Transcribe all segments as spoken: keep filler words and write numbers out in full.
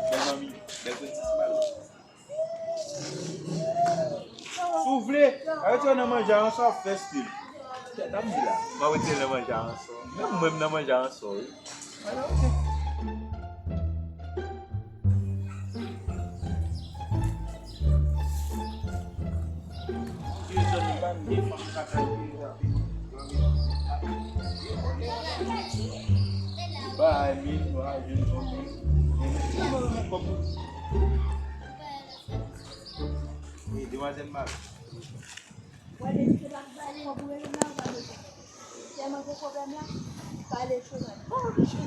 Bèl manmi, bèl princess mal. Si w vle, a retire nan manje a, yon sa w ap fè stil. Tèt ap di la. M ap retire nan manje a, yon sa w. Menm mwen, m nan manje a, yon sa w, wi. Alò, oke. Ba Emil, nou a jwenn yon moun. Emil, kòman w renmen kòb ou? E, demwazèl mal.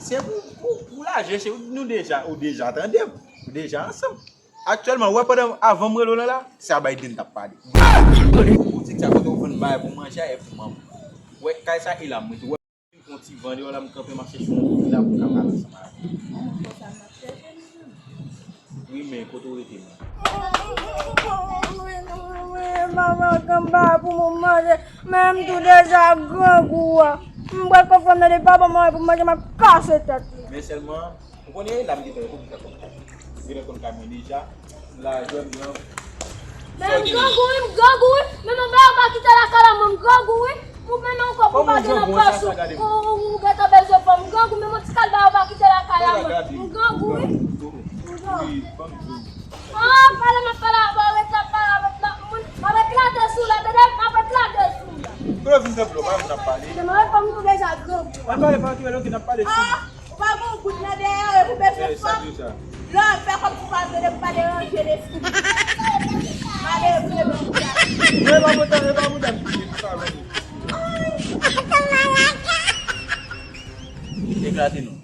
Se pou, pou, pou laje, se nou deja, ou deja tande m, ou deja ansanm. Aktyèlman, ou wè pandan avan m rele w lan la, se a Biden t ap pale. Boutik sa kote w vann bagay pou manje a e pou manman. Ou wè kay sa e la m rete. Ou wè m fè yon ti van deyò la, m kanpe, m ap chèche yon fi la pou m ka pale ansanm avè l. Kòman fò sa m ap chèche li menm? Wi, men kote w rete menm? Manman, kanpe pou mwen manje, men m tou deja grangou a. M pral konfòm nan li pa ban mwen pou manje, m ap kase tèt li. Men sèlman, Ou konnen la m gentan konn fè kòb. M gentan konn kay mwen deja. Lajan m nan. Men m grangou wi, m grangou wi. Men mwen ba yo pa kite lakay la mwen, m grangou wi. Ou men men yon kòb ou pa gen nan pòch ou. Ou gentan bezwen fè m grangou, men mwen ti kal ba yo pa kite lakay la mwen. M grangou wi. Ah, pale m ap pale avè w, ret la pale avèk lòt moun. M ap eklate sou la, tande, m ap eklate sou la. Kote w vin fè blo, pa vin ap pale. Demen wè fanm tou deja grangou. Mwen pale pa antre lòt n ap pale sou. Ou pa gon goud nan dèyè w, ou bezwen fanm. Lè w fè kòm si w pa vle, pa deranje lespri. Malere, vle nan bouda. E pa bouda, e pa bouda m touche, se sa vre. Eklate non.